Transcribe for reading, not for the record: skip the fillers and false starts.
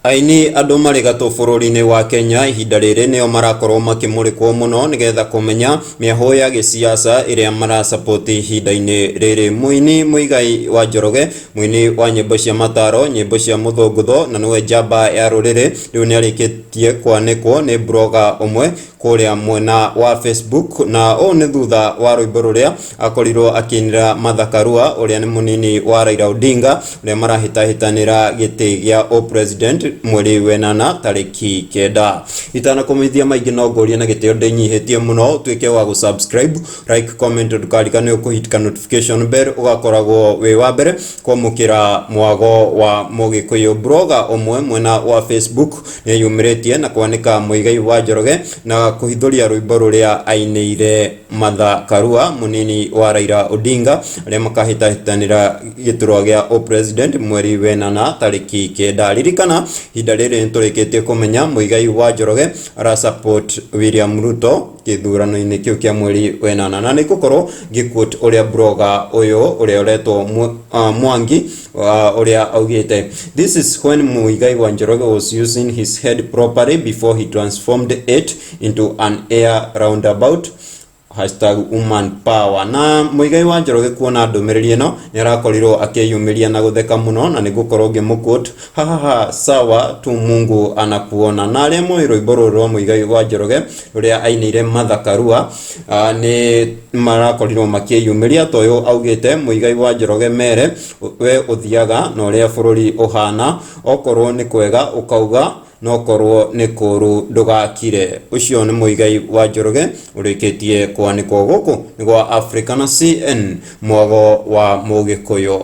Aini andũ marĩ gatũ bũrũri-inĩ wa Kenya ihinda rĩrĩ nĩo marakorwo makĩmũrĩkwo mũno nĩgetha kũmenya mĩahũ ya gĩsiasa ĩrĩa marasapoti ihinda-inĩ rĩrĩ. Mũini Muigai wa Njoroge, mũini wa nyĩmbo cia mataro, nyĩmbo cia mũthũngũtho na nĩwe njamba ya rũrĩrĩ, rĩu nĩarĩkĩtie kwanĩkwo nĩ blogger ũmwe kũrĩa mwena wa Facebook, na ũũ nĩ thutha wa rwĩmbo rũrĩa akorirwo akĩinĩra Martha Karua ũrĩa nĩ mũnini wa Raila Odinga ũrĩa marahĩtahĩtanĩra gĩtĩ gĩa ũpresident mweri wenana tarĩki 9. Itanakũmenyithia maingĩ no ngũrie na gĩtĩo ndĩnyihĩtie mũno ũtuĩke wa gũ-subscribe, like, comment, ndũkariganĩrwo kũ-hit ka notification bell ũgakoragwo wĩ wa mbere kwamũkĩra mwago wa Mũgĩkũyũ. Blogger ũmwe mwena wa Facebook nĩeyumĩrĩtie na kwanĩka Muigai wa Njoroge na kũhithũria rwĩmbo rũrĩa ainĩire Martha Karua mũnini wa Raila Odinga arĩa makahĩtahĩtanĩra gĩturwa gĩa ũpresident mweri wenana tarĩki 9. Ririkana ihinda rĩrĩ nĩtũrĩkĩtie kũmenya Muigai wa Njoroge ara support William Ruto gĩthurano-inĩ kĩu kĩa mweri wenana, na nĩngũkorwo ngĩ quote ũrĩa blogger ũyũ ũrĩa ũretwo Mwangi ũrĩa augĩte, "This is when Muigai wa Njoroge was using his head properly before he transformed it into an air roundabout. #WomanPower." Na Muigai wa Njoroge kuona ndũmĩrĩri ĩno nĩ arakorirwo akĩyumĩria na gũtheka mũno, na nĩngũkorwo ngĩmũquote, "Hahaha, sawa tu, Mungu anakuona." Na arĩa moĩ rwĩmbo rũrũ rwa Muigai wa Njoroge rũrĩa ainĩire Martha Karua nĩ marakorirwo makĩyumĩria ta ũyũ augĩte, "Muigai wa Njoroge mere we ũthiaga na ũrĩa bũrũri ũhana, okorwo nĩ kwega ũkauga, nokorwo nĩ kũũru ndũgakire." Ũcio nĩ Muigai wa Njoroge ũrĩkĩtie kwanĩkwo. Gũkũ nĩ gwa Africa na CN mwago wa Mũgĩkũyũ.